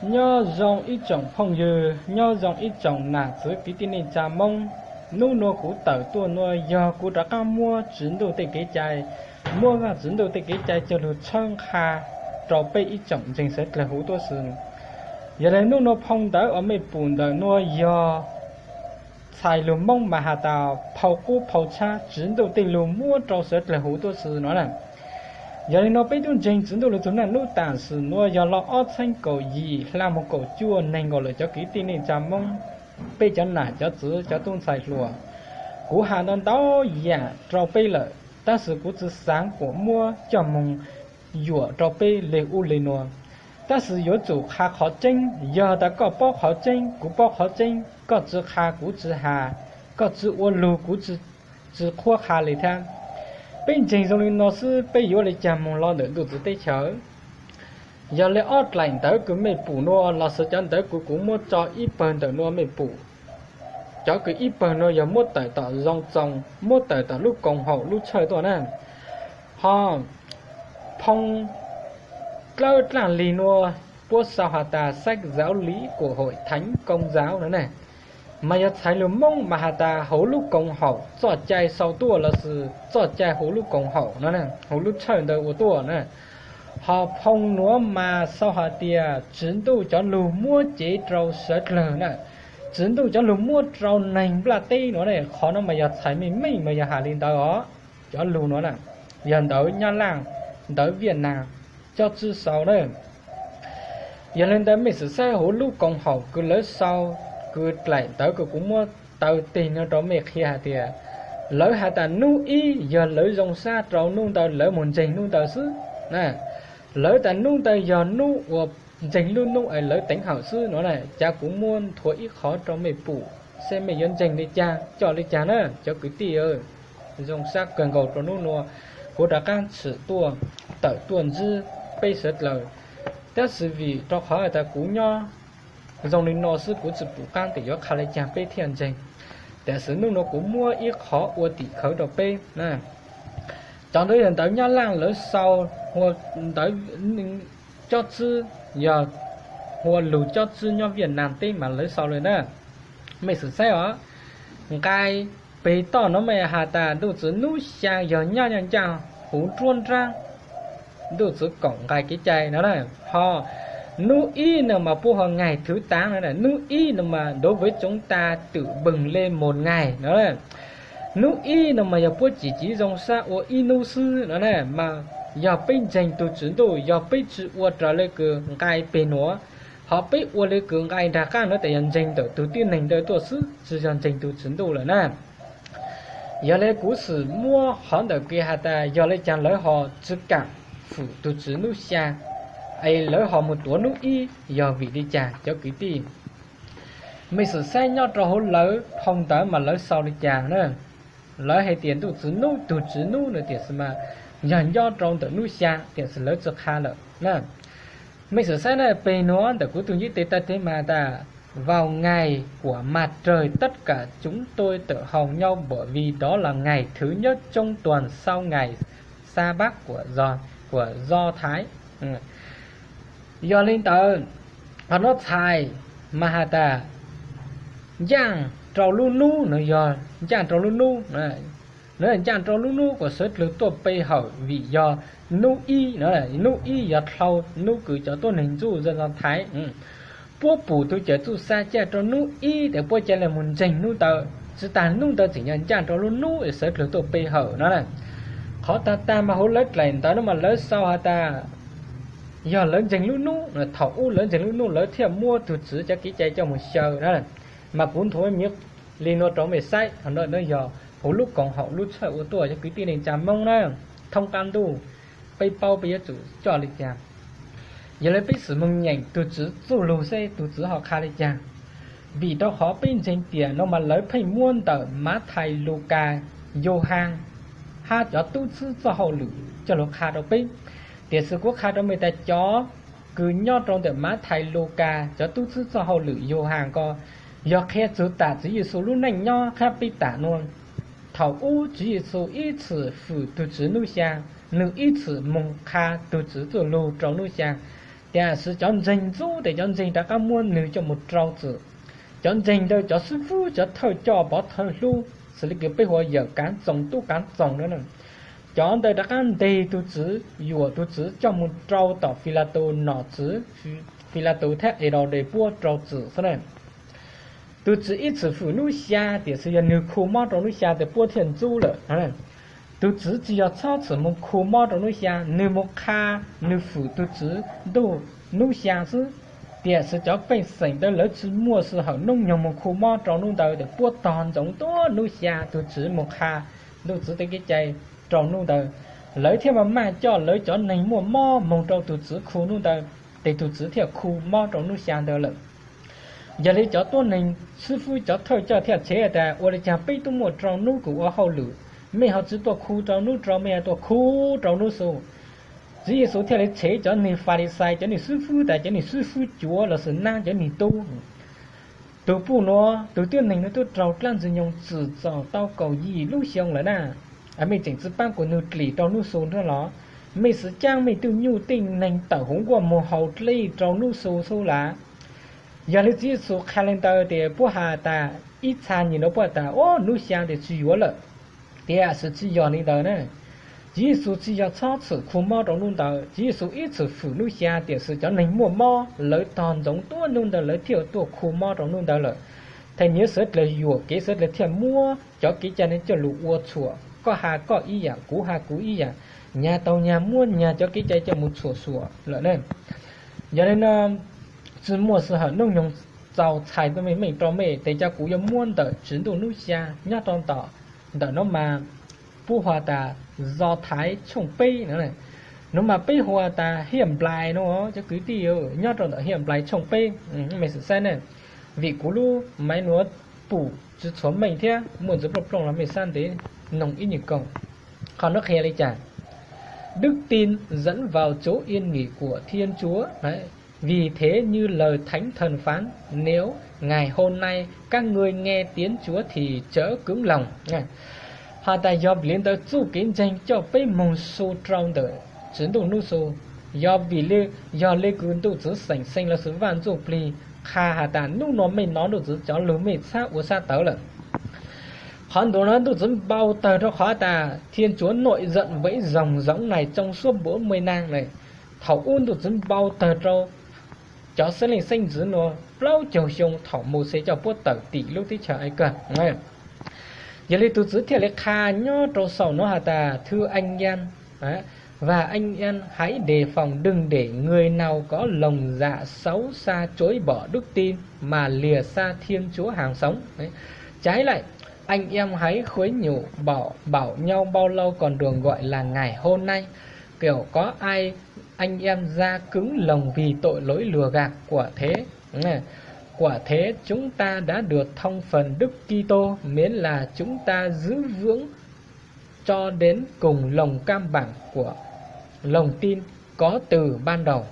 Nyob zoo ib tsoom phooj ywg, nyob zoo ib tsoom nam txiv kwv tij neej tsa Hmoob. Hnub nuav kuv tawm tuaj nuav yog kuv rov qaab muab Tswv Ntuj tej kev cai, muab Vaajtswv Ntuj tej kev cai cog lug tshawb nqha rau peb ib tsoom ntseeg sawv dlawg huv tuab si. Yog le hnub nuav phoo ntawv uas mej pum ntawm nuav yog txhais lug Moob mas has tas phau qub phau tshab Tswv Ntuj tej lug muab rau sawv dlawg huv tuab si no na. Yog le nuav peb tub ntseeg Tswv Ntuj lug txug naj nub tam sim nuav yog lo ob txheeb kaum yim hla moog kaum cuaj neeg nkaus lawm cov kwv tij neej tsa Moob, peb cov nam cov txiv cov tub ntxhais hluas. Kuv has ntau ntau yaam rau peb lawm, tab sis kuv tsi xaav kuas muab coj moog yuam rau peb le ub le nuav. Tab sis yuav tsum qha qhov tseeb, yog tas koj paub qhov tseeb, kuv paub qhov tseeb, koj tsi qha kuv tsi has, koj tsi ua lug kuv tsi qhuab qha le thiab. Peb ntseeg zoo le no xwb peb yuav le caag moog lo ntawm ntuj txiv teb chaws? Yog le ob dlaim ntawv kws mej pum nuav los sis cov ntawv kws kuv muab tso ib pawg ntawm nuav mej pum, cov kws ib pawg nuav yog muab tawm tom Zone Txoos, muab tawm tom lub koom haum lub tshawj tuaj na. Ho phoo dlawb dlaaj lig nuav puab sau has tas sách giáo lý của Hội Thánh Công giáo no na, mas yog txhais lug Moob mas has tas huv lub koom haum txoj cai sau tuaj los sis txoj cai huv lub koom haum no, huv lub tshawj ntawd ua tuaj na. Ho phoo nuav mas sau has tias Tswv Ntuj cov lug muab cev rau sawv dlawg na, Tswv Ntuj cov lug muab rau neeg nplaj teb no ne. Qhov nuav mas yog txhais meej meej mas yog has le ntawd os. Cov lug nuav na, yog ntawv Nyab Laj, ntawv Viaj Nam, cob tswb sau na. Yog le ntawd mej xwm saib huv lub koom haum kws lawv sau, kws dlaim ntawv kws kuv muab taw teg no rau mej qhia has tias, lawv has tas nub ib yog lawv zoo sab rau nub ntawd lawv moog ntseeg nub ntawd xwb. Lawv tas nub ntawd yog nub uas ntseeg lub nub es lawv teev hawm xwb no na. Cav kuv muab nthuav ib qhov rau mej pum, saib mej yuav ntseeg le caag coj le caag na cov kwv tij. Zoo sab kawg nkaus rau nub nuav, kuv rov qaab tshwm tuaj, tawm tuaj ntsib peb sawv dlawg. Tab sis vim rau qhov tas kuv nyob zoo le no xwb kuv tsi pum qaab tias yuav qha le caag peb thiaj ntseeg. Tab sis nub nuav kuv muab ib qhov ua tim khawv rau peb. Cov ntawd yog ntawv Nyab Laj lawv sau, ua ntawv cob tswb, yog ua lug cob tswb nyob Viaj Nam teb mas lawv sau le na. Mej xwm saib os, nqai peg toj no mas has tas ntuj txiv nub xyaa yog nyob ncaaj huv nruab nraab ntuj txiv koom nqai kev cai no na. Ho nub ib no mas puab hu ngày thứ tám no, nub ib no mas đối với chúng ta tự bừng lên một ngày no. Nub ib no mas yog puab cim civ zoo sab ua ib nub xwb no na, mas yog peb ntseeg tug Tswv Ntuj, yog peb tsi ua raws le kws nqai peg nuav, ho peb ua le kws nqai nraag qaab nuav tas yog ntseeg ntawm tug tib neeg ntawd tuaj xwb, tsi yog ntseeg tug Tswv Ntuj lawm na. Yog le kuv xwm muab qhov ntawm kws has tas yog le caag lawv ho tsi kaam fwm tug Tswv nub xyaa, es lawv ho moog tuav nub ib yog vim le caag cov kwv tij. Mej xwm saib nyob rau huv lawv phoo ntawv mas lawv sau le caag na. Lawv hais tias ntuj txiv nub, tug Tswv nub no tiam sis mas yog nyob rau ntawm nub xyaa tiam sis lawv tsi qha lawm na. Mej xwm saib na, peg nuav ntawm kuv tug ntsib tes taw teb mas tas vào ngày của mặt trời tất cả chúng tôi tự hào nhau bởi vì đó là ngày thứ nhất trong tuần sau ngày sa bát của Do, của Do Thái. Yog le ntawd, qhov nuav txhais mas has tas ncaaj rau lub nub no yog ncaaj rau lub nub, ncaaj rau lub nub kuas sawv dlawg tuaj pe hawm vim yog nub ib no, nub ib yog dlhau nub kws cov tuab neeg ntsuj zaj zog Thaiv puab pum tug cawm txuj sa caij rau nub ib tes puab ca le moog ntseeg nub ntawd, tsi tas nub ntawd tseem yog ncaaj rau lub nub es sawv dlawg tuaj pe hawm no na. Qhov taag taag mas huv lawv dlaim ntawv no mas lawv sau has tas yog lawv ntseeg lub nub, thaum ub lawv ntseeg lub nub lawv thiaj muab tug Tswv cov kev cai coj moog xyaw na. Mas kuv nthuav miv le nuav rau mej saib, qhov no yog huv lub koom haum lub tshawj ua tuaj cov kwv tij neej tsa Moob na. Thoob qab ntuj, peb paub peb yuav tsum coj le caag. Yog le peb xwm moog nyeem tug Tswv txuj lug seb tug Tswv ho qha le caag. Vim rau qhov peb ntseeg tiam no mas lawv pheej muab ntawm Mathais, Lukas, Yauhaas hab cov tub txwb txoj hauj lwm coj lug qha rau peb. Tiam sis kuv qha rau mej tas cov kws nyob rau ntawm Mathais, Lukas, cov tub txwb txoj hauj lwm, Yauhaas ko yog qhia txug tam Tswv Yexus lub neej nyob hab pib tam nuav. Thaum ub Tswv Yexus ib txwm fwm tug Tswv nub xyaa, nwg ib txwm moog qha tug Tswv txuj lug rau nub xyaa. Tiam sis cov ntseeg ntxub tes cov ntseeg rov qab muab nws coj mus rau txim. Cov ntseeg ntawd cov xib fwb cov thawj coj pov thawj hlub xws li kws peb hu ua yawm kav txoos tub kav txoos na, cov ntawd rov qab ntes tus txiv, yuam tus txiv coj mus rau tom Filatus nom tswv, Filatus thiab Edaus des puab rau txim xwb na. Tus txiv ib txwm fwm nub xya, tiam sis yog nws khu mob rau nub xya tes puab thiaj ntxub lawm. Tus txiv tsis yog txhob txwm mus khu mob rau nub xya, nws mus qha, nws fwm tus txiv ntuj nub xya xwb. Tiam sis cov pej xeem ntawd lawv tsis muaj sij hawm hnub nyoog mus khu mob rau nub ntawd tes puab tog ntsoov tuab nub xya tus txiv mus qha ntuj txiv tej kev cai rau nub ntawd. Lawv thiaj maj maj coj lawv cov neeg muaj mob moog rau tus txiv khu nub ntawd, tes tus txiv thiaj khu mob rau nub xya ntawd lawm. Yog li cov tuab neeg xib fwb cov thawj coj thiaj tshev tas, ua li cas peb tub muaj rau nub kws ua hauj lwm, mej ho tsis tuaj khu rau nub rau, mej ho tuaj khu rau nub xu. Tswv Yexus thiaj li tshev cov neeg Falixais, cov neeg xib fwb tas, cov neeg xib fwb cuav los sis nab cov neeg tub, tus puj nuav, tus tuab neeg nuav twb raug dlaab ntxwg nyoog tsim txom tau kaum yim lub xyoo lawm na, mej tseem tsi paab kuas nwg dlim rau nub xu nrag los? Mej xwv caab mej twb nyuj tej neeg tawm huv nkuaj moog haus dlej rau nub xu xwb lawm. Yog li Tswv Yexus qha le ntawd tes puab has tas, ib txha nyem nuav puab has tas, o, nub xya tes tsis yuav lawm. Tiam sis tsis yog li ntawd na. Tswv Yexus tsis yog txhob txwm khu mob rau nub ntawd, Tswv Yexus ib txwm fwm nub xya, tiam sis cov neeg muaj mob lawv tog ntsoov tuab nub ntawd lawv thiaj tuaj khu mob rau nub ntawd lawm. Thaum nyiaj sawv dlawg yuam kev sawv dlawg thiaj muab cov kev cai no coj lug ua txhuam, koj has koj ib yaam, kuv has kuv ib yaam, nyag taug nyag muab nyag cov kev cai coj mus txhuam xuam lawm ne. Yog li no, tsis muaj sij hawm hnub nyoog txaus txhais tuaj meej meej rau mej, tes cov kuv yuav muab ntawm Tswv Ntuj nub xya nyob rau ntawm, ntawm nuav mas puab hu tas Zos Thaiv tshooj peb no, nuav mas peb hu tas Hiaj Nplais no, cov kwv tij, nyob rau ntawm Hiaj Nplais tshooj peb, mej xwm saib ne, vim kuv lub maiv nuav pum tsis txhua meej thiab muaj ntsis plooj plooj los mej sab ntev noog ib nyuag koom. Qhov nuav qhia li cas? Đức tin dẫn vào chỗ yên nghỉ của Thiên Chúa. Vì thế như lời Thánh Thần phán, nếu ngày hôm nay các ngươi nghe tiếng Chúa thì chớ cứng lòng. Has tas yog vim li ntawd txuj kev ntseeg coj peb moog su rau ntawm Tswv Ntuj nub xu. Yog vim li, yog li kws ntuj txwv xeem xeej los sis Vaaj Ntsuj Plig qha has tas nub nua mej nov ntuj txwv cov lug mej txhab ua sab tawv lawm. Qhov ntawd nuav ntuj txwv npau tawg rau qhov tas Thiên Chúa nổi giận với dòng giống này trong suốt bốn mươi năm. Thaum ub ntuj txwv npau tawg rau cov xeeb leej xeeb ntxwv nuav plaub caug xyoo thaum Mauxes coj puab tawm tim lub teb chaws Ai Cập. Yog li tus txwv thiaj li qha nyob rau saum nuav has tas, thưa anh em và anh em hãy đề phòng, đừng để người nào có lòng dạ xấu xa chối bỏ đức tin mà lìa xa Thiên Chúa hàng sống. Trái lại, anh em hãy khuyên nhủ, bảo, bảo nhau bao lâu còn được gọi là ngày hôm nay, kẻo có ai anh em ra cứng lòng vì tội lỗi lừa gạt. Của thế, của thế chúng ta đã được thông phần Đức Kitô, miễn là chúng ta giữ vững cho đến cùng lòng cam bảng của lòng tin có từ ban đầu.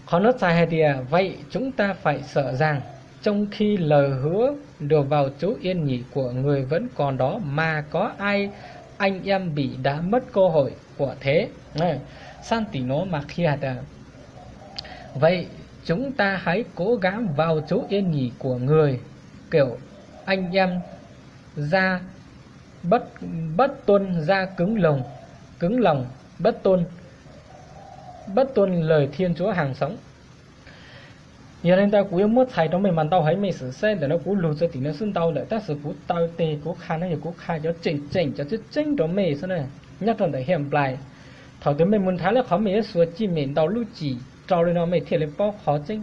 Qhov nuav txhais hais tias, vậy chúng ta phải sợ rằng, trong khi lời hứa được vào chỗ yên nghỉ của người vẫn còn đó, mà có ai anh em bị đã mất cơ hội của thế. Sab tim nuav mas qhia hais tias, vậy chúng ta hãy cố gắng vào chỗ yên nghỉ của người, kẻo anh em ra bất, bất tuân ra cứng lòng, cứng lòng, bất tuân, bất tuân lời Thiên Chúa hàng sống. Yog li ntawd kuv yuav muab txhais rau mej mas ntau heev, mej xwm saib ntawm nuav kuv lug txug tim nuav xwb ntau lawm, tab sis kuv taw tes kuv qha nuav yog kuv qha cov tseem tseem cov tseeb tseeb rau mej xwb na. Nyob rau ntawm Hiaj Nplais, thaum twg mej mus nrhav lub qhov mej yuav xuas cij mem ntau lub cim rau li no mej thiaj li paub qhov tseeb.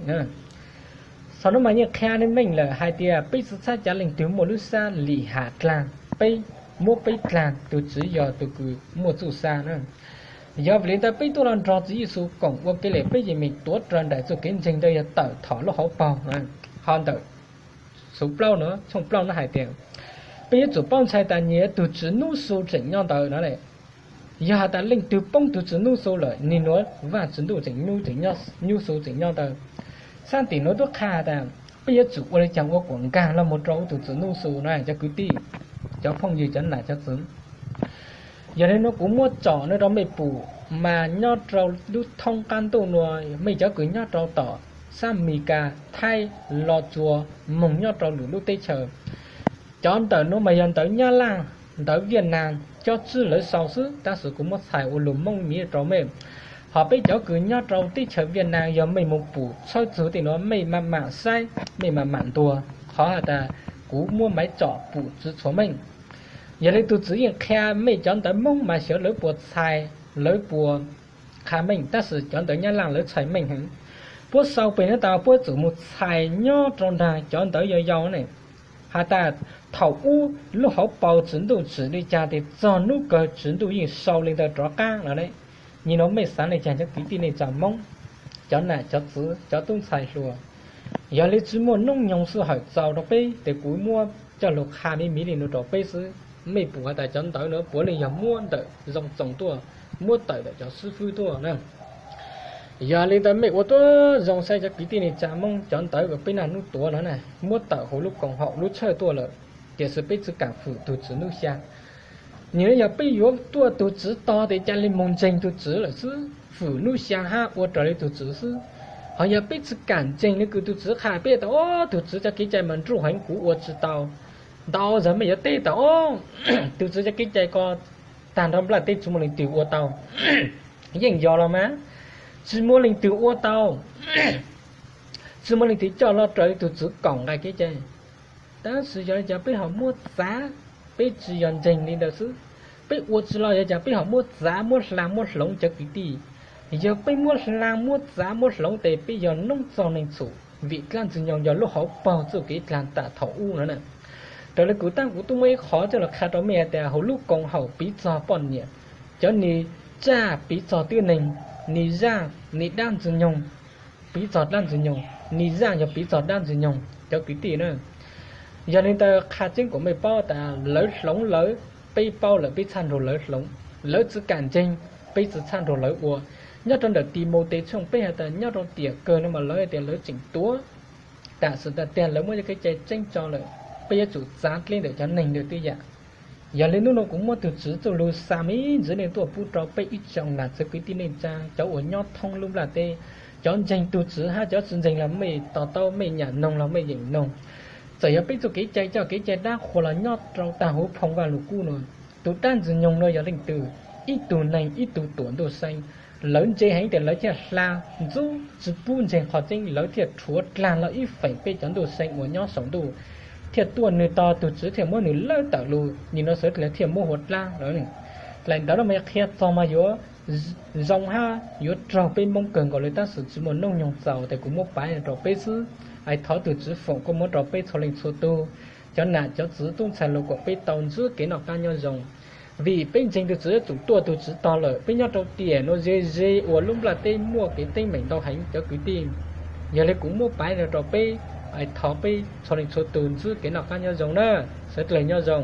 Sau nuav mas yeej qhia meej lawm hais tias peb tsi txhab cav leej twg muaj lub sab lim ham dlaag, peb muab peb dlaag, tus Tswv yog tus kws muaj txuj sa na. Yog vim li ntawd peb tuaj los nrog Tswv Yexus koom ua kev lom peb yeej meem tuav rawv nraim txuj kev ntseeg ntawd yog tawm thaum lub hauv paug. Ho ntawm xuv plaub nuav, tshooj plaub nuav hais tias, peb yuav tsum paub ntshai tas nyias tug Tswv nub xu tseem nyob ntawd no. Yog has tas leej twg poob tug Tswv nub xu lawm, nwg nuav Vaajtswv ntuj tseem nub, tseem nyob, nub xu tseem nyob ntawd. Sab tim nuav tub qha tas peb yuav tsum ua li caag ua kuas nkaag los mus rau tug Tswv nub xu na cov kwv tij, cov phooj ywg, cov nam cov txwv. Yog li nuav kuv muab tsom nuav rau mej pum, mas nyob rau lub thoob qab ntuj nuav, mej cov kws nyob rau tom sab Mis Kas, Thaib, Los Tsuas, moog nyob rau lwm lub teb chaws, cov ntawm nuav mas yog ntawv Nyab Laj, ntawv Viaj Nam, cob tswb lawv sau xwb, tab sis kuv muab txhais ua lug Moob miv rau mej. Hos peb cov kws nyob rau teb chaws Viaj Nam, yog mej moog pum txhawb txug tej nuav mej mam mam saib, mej mam mam ntuas, qhov has tas kuv muab maiv tsom pum txhua txhua meej. Yog li tug txwv yeej qha mej cov ntawv Moob mas xyov lawv puas txhais, lawv puas qha meej, tab sis cov ntawv Nyab Laj lawv txhais meej heev. Puab sau peg nuav tas puab tsum moog txhais nyob rau nraag cov ntawv yau yau ne, has tas thaum ub lub hauv paus Tswv Ntuj tsim le caag tes txog nub kawg Tswv Ntuj yeej sau le ntawd rov qaab no ne. Nyem nuav mej xaav le caag cov kwv tij neej tsaa Moob, cov nam cov txwv cov tub ntxhais hluas. Yog le tsi muaj noob nyoog xwb hawm txaus rau peb tes kuv muab coj lug qha miv miv le nuav rau peb xwb. Mej pum has tas cov ntawv nuav puav leej yog muab ntawm Zoo Txoos tuaj, muab tawm ntawm cov xib fwb tuaj na. Yog le ntawd mej ua tuab zoo saib cov kwv tij neej tsaa Moob, cov ntawv uas peb naj nub tuav no na muab tawm huv lub koom haum lub tshawj tuaj lawm, tiam sis peb tsi kaam fwm tug Tswv nub xyaa. Nyem nuav yog peb yuav tuaj tug Tswv tog tes ca le moog ntseeg tug Tswv lawm xwb, fwm nub xyaa hab ua raws le tug Tswv xwb. Hos yog peb tsi kaam ntseeg le kws tug Tswv qha, peb tas o, tug Tswv cov kev cai mas nruj heev kuv ua tsi tau. Ntau zaug mej yuav teb tas o, tug Tswv cov kev cai ko taag nrho nplaj teb tsi muaj leej twg ua tau. Yeej yog los mas, tsi muaj leej twg ua tau, tsi muaj leej twg coj lug raws le tug Tswv koom nqai kev cai. Tab sis yog le caag peb ho muab txav, peb tsi yog ntseeg le ntawd xwb, peb ua tsi lug, yog le caag peb ho muab txav muab hla muab hloov cov kwv tij. Yog peb muab hla muab txav muab hloov tes peb yog noob txog neeg txhum, vim dlaab Ntxwg Nyoog yog lub hauv paug txuj kev dlaag tam thaum ub no na. Raws le kuv taab kuv tub muab ib qhov coj lug qha rau mej has tas huv lub koom haum piv txog poj niam, cov nwg tsaaj piv txog tib neeg, nwg zaaj nwg dlaab Ntxwg Nyoog, piv txog dlaab Ntxwg Nyoog, nwg zaaj yog piv txog dlaab Ntxwg Nyoog cov kwv tij na. Yog le ntawd qha tseeb kuas mej paub tas lawv hloov lawv, peb paub lawm peb txhaj nrug lawv hloov. Lawv tsi kaam ntseeg, peb tsi txhaj nrug lawv ua. Nyob rau ntawm Timautes tshooj peb has tas nyob rau tiam kawg no mas lawv has tas lawv tseem tuav, tam sim tas tiag lawv muab cov kev cai tseeb tso lawm, peb yuav tsum txav dleb ntawm cov neeg ntawd tib yam. Yog le nub nua kuv muab tug Tswv txuj lug xa me ntsis le tuaj pub rau peb ib tsoom nam txiv kwv tij neej tsaa, cov uas nyob thoob lub nplaj teb, cov ntseeg tug Tswv hab cov tsi ntseeg los mej to taub, mej nyam noog los mej yeem noog. Txawm yog peb txuj kev cai coj kev cai dab qhuas los nyob rau taag huv phoo Vaj Lug Kub nua, tug dlaab Ntxwg Nyoog nua yog leej twg? Ib tug neeg ib tug tuam ntuj see, lawv ntse heev tes lawv thiaj hla ntxub tsi pub ntseeg qhov tseeb, lawv thiaj rhuav dlaag lug ib feem peb cov ntuj see uas nyob saum ntuj, thiaj tuaj nwg tog tug Tswv thiaj muab nwg lawb tawm lug. Nyem nuav sawv dlawg thiaj muab hua dlaab lawm. Dlaim ntawd mas qhia txog mas yuav zoo hab yuav raug peb Moob kawg nkaus le, tab sis tsi muaj noob nyoog txaus tes kuv muab paiv rau peb xwb. Ais thov tug Tswv foom koob moov rau peb txhua leej txhua tug, cov nam cov txwv tub ntxhais hluas, kom peb tau ntsib kev noj qab nyob zoo. Vim peb ntseeg tug Tswv yuav tsum tuaj tug Tswv tog lawm, peb nyob rau tiam nuav ze ze uas lub nplaj teb muaj kev teeb meem ntau heev cov kwv tij. Yog le kuv muab paiv rau peb, ais thov peb txhua leej txhua tug ntsib kev noj qab nyob zoo na. Sawv dlawg nyob zoo.